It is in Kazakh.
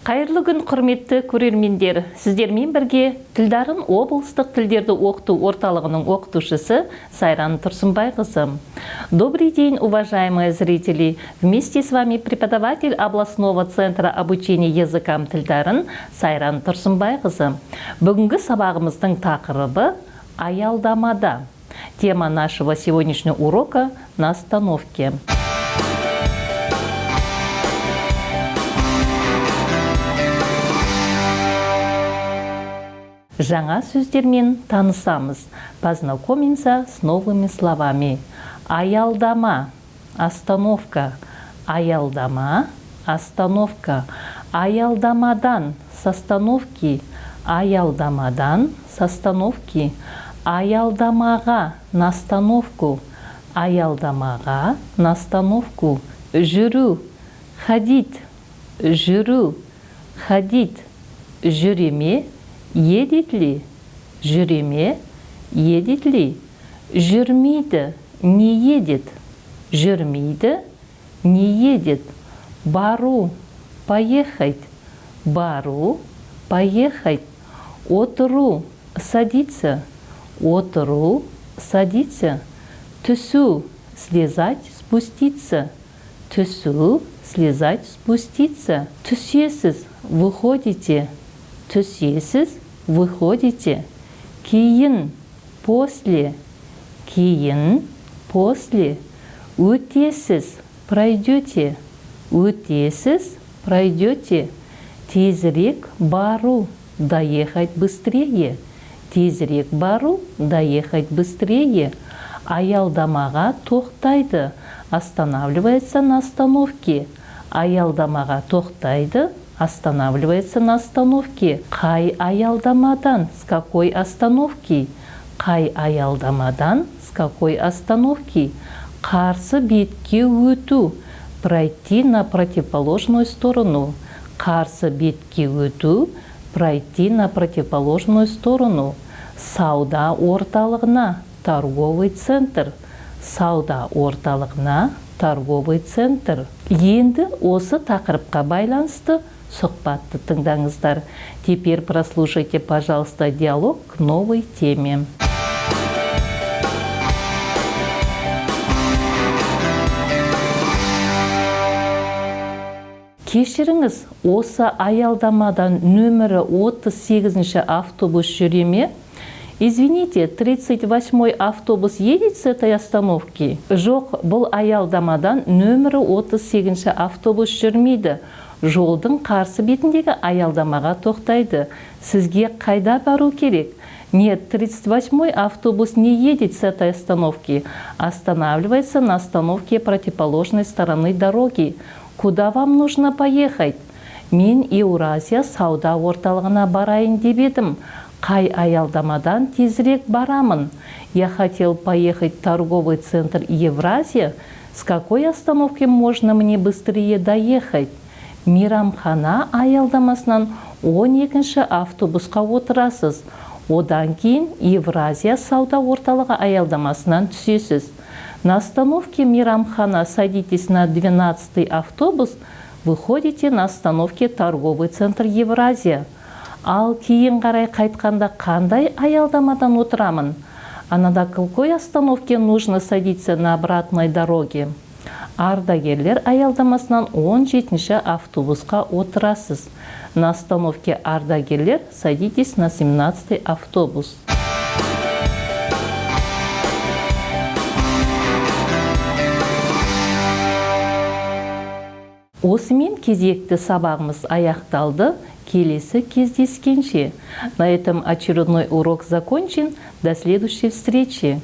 Қайырлы күн, құрметті көрермендер! Сіздермен бірге Тілдарын облыстық тілдерді оқыту орталығының оқытушысы Сайран Тұрсынбайқызы. Добрый день, уважаемые зрители! Вместе с вами преподаватель областного центра обучения языкам Тілдарын Сайран Тұрсынбайқызы. Бүгінгі сабағымыздың тақырыбы «Аялдамада». Тема нашего сегодняшнего урока – «На остановке». Жаңа сөздермен танысамыз. Познакомимся с новыми словами. Аялдама – остановка. Аялдама – остановка. Аялдамадан – с остановки. Аялдамадан – с остановки. Аялдамаға – на остановку. Аялдамаға – на остановку. Жүру – ходить. Жүру – ходить. Жүре ме – едет ли? Жүре ме – едет ли? Жүрмейді – не едет. Жүрмейді – не едет. Бару – поехать. Бару – поехать. Отыру – садиться. Отыру – садиться. Түсу – слезать, спуститься. Түсу – слезать, спуститься. Түсесіз – выходите. Түсесіз – выходите. Кейін – после. Кейін – после. Өтесіз – пройдете. Өтесіз – пройдете. Тезірек бару – доехать быстрее. Тезірек бару – доехать быстрее. Аялдамаға тоқтайды – останавливается на остановке. Аялдамаға тоқтайды – останавливается на остановке. Қай аялдамадан – с какой остановки? Қай аялдамадан – с какой остановки? Қарсы бетке өту – пройти на противоположную сторону. Қарсы бетке өту – пройти на противоположную сторону. Сауда орталығына – торговый центр. Сауда орталығына – торговый центр. Енді осы тақырыпқа байланысты сұхбатты тыңдаңыздар. Теперь прослушайте, пожалуйста, диалог к новой теме. Кешіріңіз, осы аялдамадан нөмірі 38 автобус жүре ме? Извините, 38 автобус едет с этой остановки? Жоқ, бұл аялдамадан нөмірі 38 автобус жүрмейді. Жолдың қарсы бетіндегі аялдамаға тоқтайды. Сізге қайда бару керек? Нет, 38 автобус не едет с этой остановки. Останавливается на остановке противоположной стороны дороги. Куда вам нужно поехать? Мен Еуразия сауда орталығына барайын деп едім. Қай аялдамадан тезірек барамын? Я хотел поехать в торговый центр Евразия. С какой остановки можно мне быстрее доехать? Мейрамхана аялдамасынан 12 автобусқа отырасыз. Одан кейін Евразия сауда орталығы аялдамасынан түсесіз. На остановке Мейрамхана садитесь на 12 автобус, выходите на остановке торговый центр Евразия. Ал кейін қарай қайтқанда қандай аялдамадан отырамын? А на какой остановке нужно садиться на обратной дороге? Ардагерлер аялдамасынан 17 автобусқа отырасыз. На остановке Ардагерлер садитесь на 17 автобус. Осымен кезекті сабағымыз аяқталды. Келесі кездескенше. На этом очередной урок закончен. До следующей встречи.